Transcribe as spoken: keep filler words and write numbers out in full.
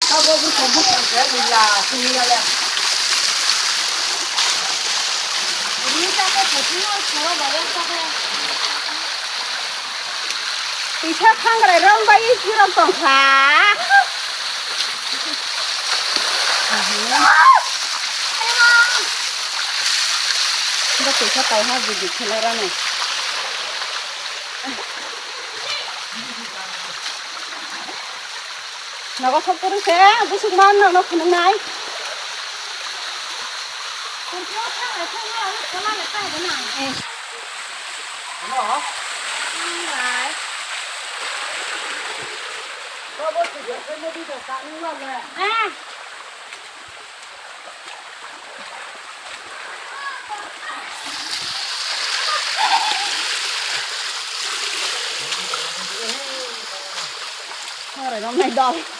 Abo bwsong bwsong khe bwla simi ya le. Ri ta khe phuti no soro ba ya ta khe. Tisa thangrai rong bai sirok tongkha. Bo tisa taiha bidi khelai rani. Nogo sok kwrwi se, bwswk ma nokno phunuknai. Eh. Eh. Ore, rong nai dol.